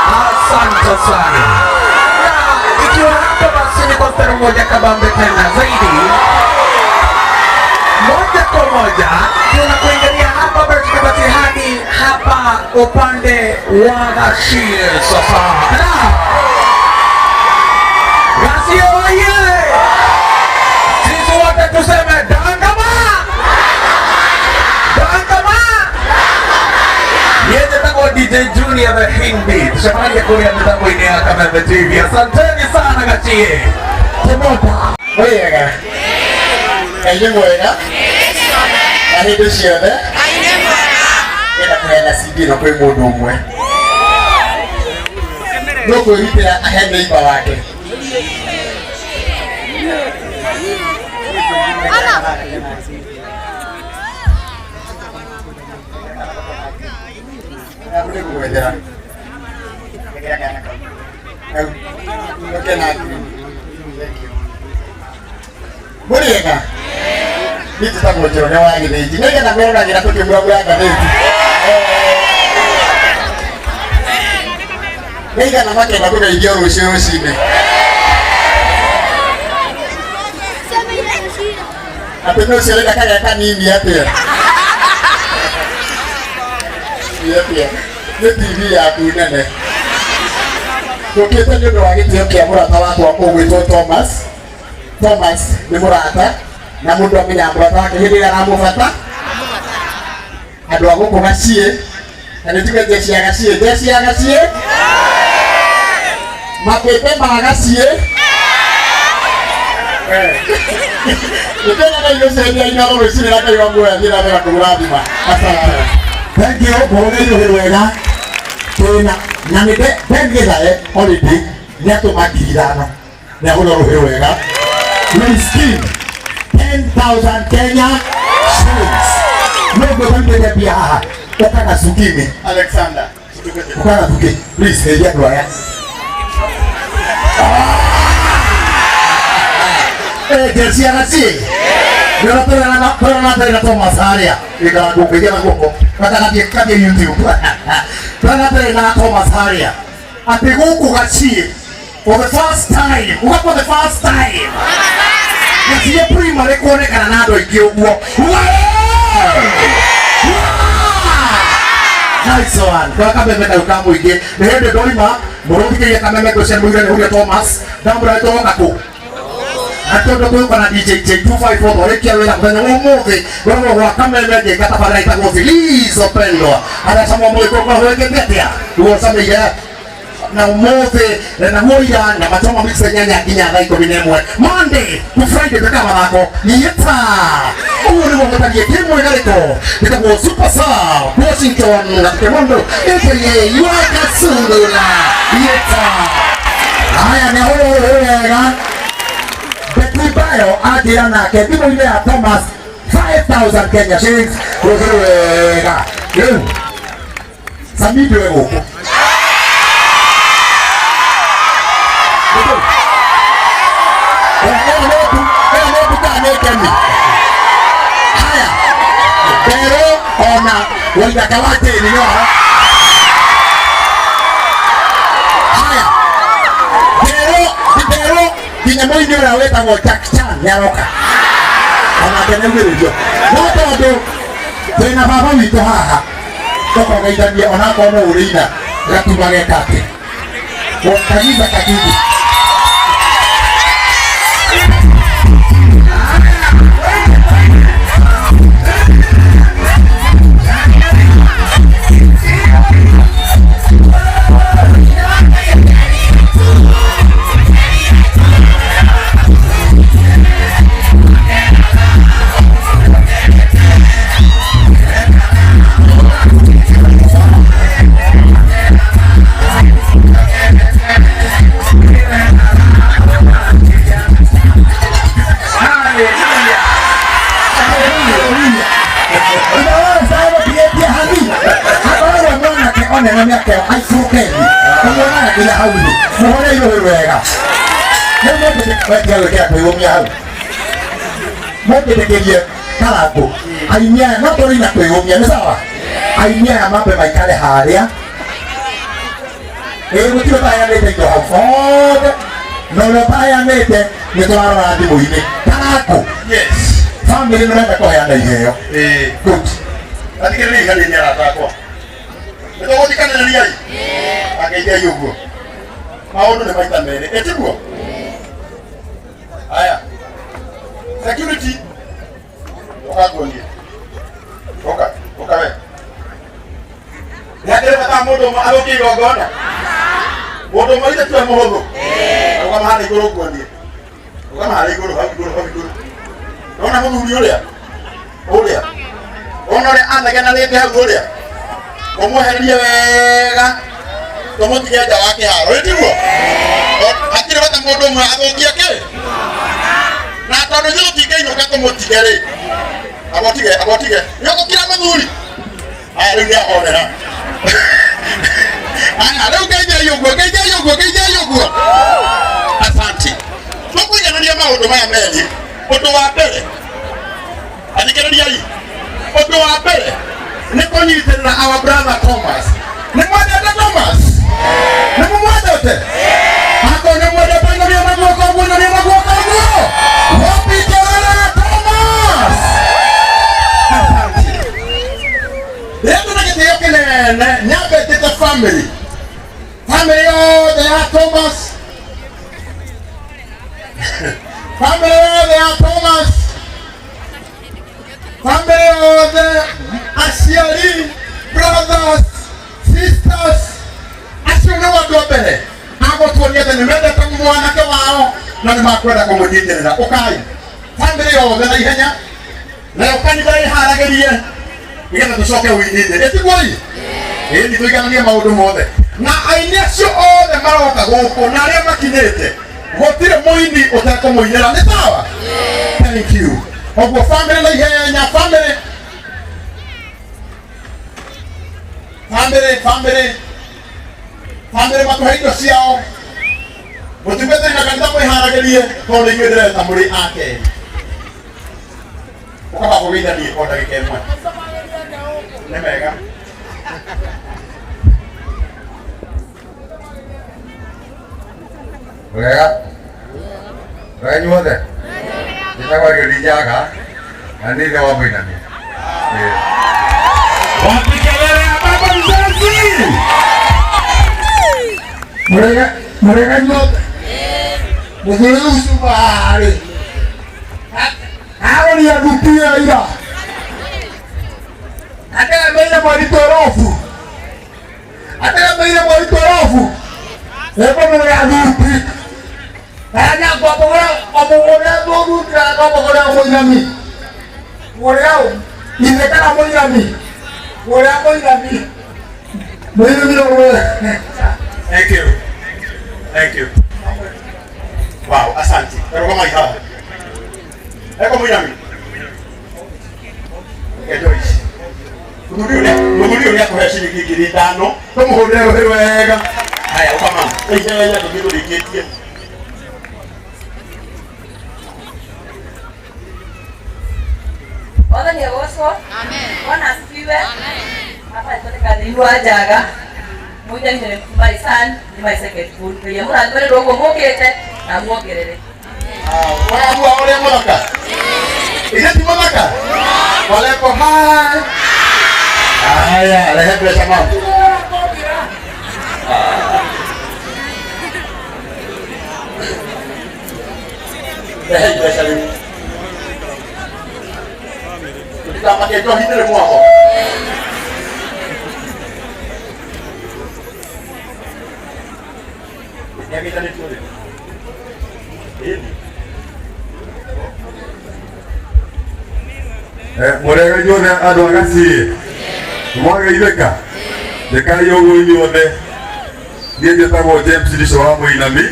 Asante sana. Na ikiwa hapo basi ni kwa mstari mmoja kabambe tena zaidi. Moja kwa moja tunakuingilia hapa basi hadi hapa upande wa Gachie sasa. Na Gachie oye! Sisi wote tuseme dangama! Dangama! Yeye tako DJ Junior the Hindi. Tushafanya kuria mitambo-inĩ ya Kameme TV. Asanteni sana Gachie. Timota wega Ngai nĩ mwega na hĩndĩ ciothe. Ngenda kũheana CD ĩno kwĩ mũndũ ũmwe no kwĩrutĩra ahe neighbor wake. Nĩ ngũgwethera. Hau. Ũke na ngiri. Thank you. Mũrĩega? Niĩ njĩtagwo Njoroge wa Gĩthĩnji, nĩgetha mwĩroragĩra tũkĩmũragũra ngathĩti. Nĩigana makenda kũgeithio rũciũ rũcinĩ atĩ nĩ ũcio ũrenda kagĩa kanini atĩa? Atĩa nĩ TV yaku nene. Tũkĩte nĩ ũndũ wa gĩtĩo kĩa mũrata wakwa ũgwĩtwo Thomas. Thomas nĩ mũrata, na mũndũ amenyaga mũrata wake hĩndĩ ĩrĩa aramũbata. Andũ a gũkũ Gaciĩ, na nĩ tuge jeshi ya Gaciĩ, jeshi ya Gaciĩ, mabebe ma Gaciĩ. Nĩndĩrona Ngai ũcenjia inoro rũcinĩ na Ngai wa muoyo athiĩ na mbere kũmũrathima. Asante. Thank you, mũrũge rũhĩ rwega. Twĩna na nĩ Ben Githae already nĩ atũma 5,000, nĩ agũra rũhĩ rwega. Whisky 10,000 Kenya shillings. No ngũtangĩte mbia haha. Ũkaga cukini. Alexander. Ũkaga thuki. Please, geithia andũ aya. Eh, jeshi ya Gaciĩ. Nĩona tũrona tũrĩ na Thomas harĩa. Ikara ngũkĩria na guoko. Gatagathiĩ kathiĩ YouTube. Tũrona tũrĩ na Thomas harĩa. Atĩ gũkũ Gaciĩ for the first time, uga for the first time. Gaciĩ primary kuonekana na andũ aingĩ ũguo. Uga nice one. Kwa kameme kau ka mũingĩ. Nĩ hĩndĩ ndoima mũrũthikĩrie kameme ngwĩciria mũire nĩ ũrĩa Thomas. Ndamũra tũroka kũ? Na tondũ twĩũka na DJ J254 twarĩkia wĩra mũthenya wa ũmũthĩ rũrũ rwa kameme ngĩka tabarĩra ĩtagwo Zilizopendwa. Arĩa cama mũgĩkũyũ ũkoragwo wĩkĩte atĩa? Nĩguo ũcameire na ũmũthĩ na guo ira na machoma mix 8 nginya thaa 11, Monday to Friday, twĩkaga mathako yeta ũguo nĩguo gũtariĩ. Kĩmwe garĩko gĩtagwo Super Sub Washington Gakemondo aka Yuakasundula yeta. Haya, nĩ ahũrwo wega. Betty Bayo anjĩra nake thimũ-inĩ ya Thomas 5000 Kenya shillings, rũhĩ wega. Rĩu Samido e gũkũ. Ĩyo nĩ nduka nĩ Kemi. Haya, nderwo ona Waithaka wa Jane no ho. Haya, nderwo nginya mũini ũrĩa wĩtagwo Jack Chan nĩ aroka onake nĩaugĩrĩrio, no tondũ twĩna baba witũ haha tũkogeithanie onakorwo no ũrĩina gatuma geka atĩ kagiza kagizi. Hallelujah. Hakoragwo mwanake onena mĩaka ĩyo aikũrũkeni ũmuonaga nginya hau thĩ mũhore irũhĩ wega. Rĩu mũngĩtĩkia gwĩkĩra kwĩgũmia hau mũngĩtĩkĩrie. Karangũ, aini aya no tũrĩ na kwĩyũmia, nĩ sawa? Aini aya mambe maikare harĩa. Ĩĩ, gũtirĩ ũtaheanĩte indo hau othe, na ũrĩa ũtaheanĩte nĩ tũrarora thimũ-inĩ. Karangũ. Yes. Family nĩ marenda kũheana iheo. Ĩĩ. Good. Athikĩrĩriai hanini arata akwa. Nĩ tũgũthikanĩrĩriai? Angeithiai ũguo. Maũndũ nĩ maita merĩ. Ĩ tiguo? Haya. Security. Ũka nguonie. Ũka, ũka we. Nĩ hakĩrĩ bata mũndũ ũmwe athũkie igongona? Mũndũ ũmwe ithe tiwe mũhũthũ. Rũgama harĩa igũrũ nguonie. Rũgama harĩa igũrũ, hau igũrũ, hau igũrũ. Wona mũthuri ũrĩa? Ũrĩa. Wona ũrĩa anegenanĩte hau ũrĩa? Ũmwehererie wega. Tũmũtige nja wa kĩharo. Ĩ tiguo? Hatirĩ bata mũndũ ũmwe athũkie kĩ? Na tondũ ithuĩ tũtingĩinũka tũmũtige rĩ. Agũtige, agũtige. Nĩ ũgũkira mũthuri? Aya rĩu nĩ ahorera. Aya rĩu ngeithiai ũguo, ngeithiai ũguo, ngeithiai ũguo. Asante. Tũkũiganania maũndũ maya merĩ. Ũndũ wa mbere, athikĩrĩriai, ũndũ wa mbere nĩ kũnyitĩrĩra our brother Thomas. Nĩ mwendete Thomas? Nĩ mũmwendete? Akorwo nĩ mwendete, inũria na guoko ũguo, inũria na guoko ũguo. Wapi kelele ya Thomas? Asante. Rĩrĩa na gĩtĩo kĩnene nyambĩtĩte family, family yothe ya Thomas, family yothe ya Thomas, family yothe, aciari, brothers, sisters, acio nĩ andũ a mbere agũtuonia atĩ nĩ mendete mwanake wao na nĩ makwenda kũmũnyitĩrĩra. Ũkai family yothe na ihenya, nayo kanitha ĩharagĩrie nĩgetha tũcoke ũini-inĩ. Ĩtiguo-ĩ? Ĩĩ, nĩ tũigananie maũndũ mothe na aini acio othe maroka gũkũ na arĩa makinyĩte, gũtirĩ mũini ũtekũmũinĩra. Nĩ sawa? Thank you. Ũguo family na ihenya, family, family, family, family matũhe indo ciao. Mũtungatĩri na kanitha mwĩharagĩrie, tondũ inyuĩ ndĩreta mũrĩ a kerĩ. Ũkaba kũgeithanie o ndagĩka ĩmwe. Nĩ mega. Wega. Wega inyuothe. Njĩtagwo Gĩri Njaga na nĩ ithe wa mũinami. Ĩĩ. Wapi kelele ya baba mzazi? Mũrega, mũrega inyuothe. Mũthuri ũcio aroria thuti ira ategemeire mweri twelve, ategemeire mweri 12 ekũmũgũrĩra thuti. Anya kwamũgũra, omũgũrĩra thuti kana kwamũgũrĩra mũinami? Mũgũrĩra ũ, ithe kana mũinami? Mũgũrĩra mũinami, mũinami no. Thank you. Thank you. Wow, asante. Rũgamai haha. Eko mũinami. Reke Joyce. Mũthuri ũyũ nĩakũhe ciringi 5,000. Tũmũhũrĩre rũhĩ wega. Haya, ũka mama. Ihenya tũthiĩ tũrĩkĩtie. Mwathani agocwo. Bwana asifiwe. Hapa nĩ Kathiri wa Njaga. Mũinami nĩ my son, nĩ my second born. Ngai amũrathime nĩ ũndũ ũguo mũkĩte na muongerere. Wamua ũrĩa mũthaka. Ithe ti mũthaka? Waleko hai. Haya, rehe mbeca mama. Rehe mbeca rĩu. Tũtikamake njohi nĩ mwako. Nĩagĩtanĩtio rĩ? Ĩni. Mũrega inyuothe andũ a Gaciĩ, mwageithĩka? Njĩkai ũguo inyuothe. Niĩ njĩtagwo James Ndico wa Mũinami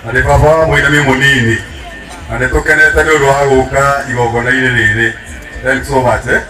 na nĩ baba wa mũinami mũnini, na nĩ tũkenete nĩ ũndũ wa gũka igongona-inĩ rĩrĩ. Thanks so much, eh?